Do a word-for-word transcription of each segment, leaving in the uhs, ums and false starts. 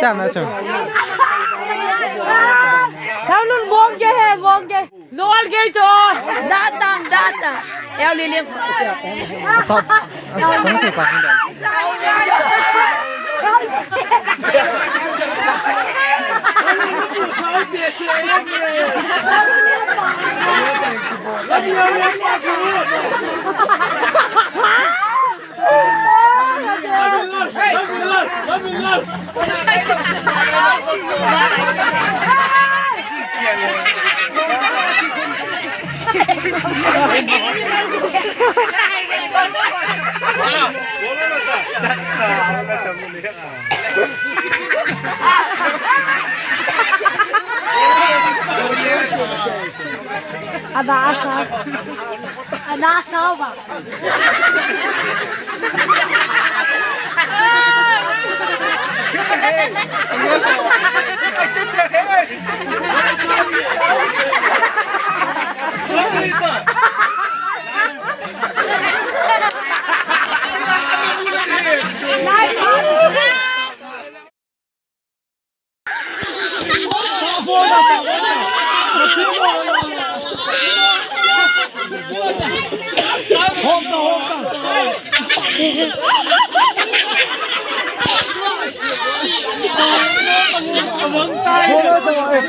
Chana chu. Thao lun bong ke he, bong ke. Lol ke cho. Datang, datang. Eo lilim. Acha, acha, tong se pa. Ada asa. Ada asa ba.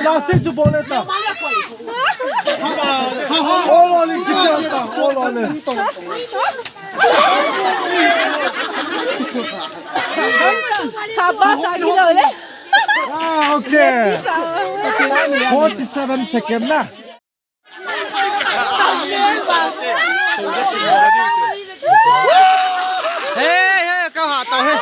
Plastic chu bol le ta. Olo le, kita ta, olo le. Thapa sa kilo le. Ah, okay. Forty-seven second na. Hey, hey, kau ha tau he.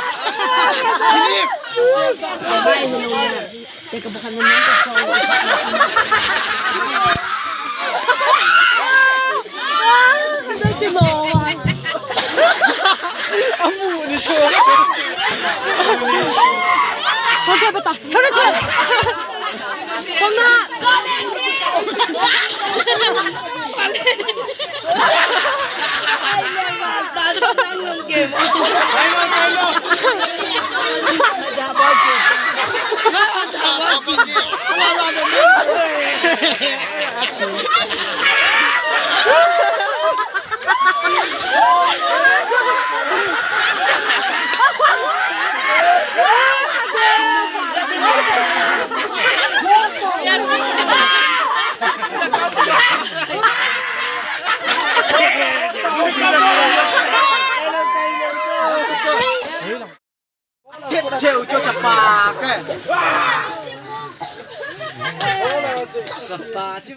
Theu cho chapa ke. Chapa chi.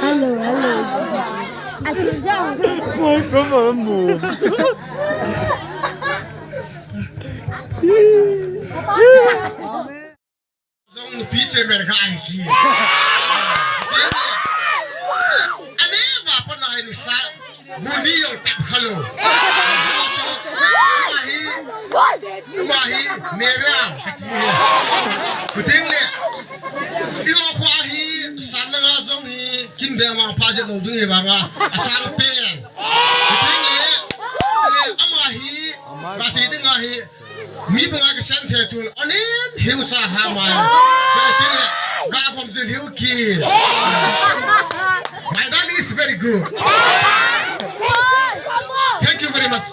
Hello, hello. Oi, come on, move. Jong nupi che mer ka ai ki. Ane va pa na ni sa. Guni jong tap khalo. Mahi, mahi, mera. Kuting le. Ilo kwa hi, san nga jong hi, kin be ma pa je lo dung hi ba nga. Asang pen. Kuting le. Ama hi, kasi ding nga hi. Mi bunga ka sen the tu. Anem hiu sa ha mai. Sa kini ga kom jil hiu ki. My dad is very good. Thank you very much.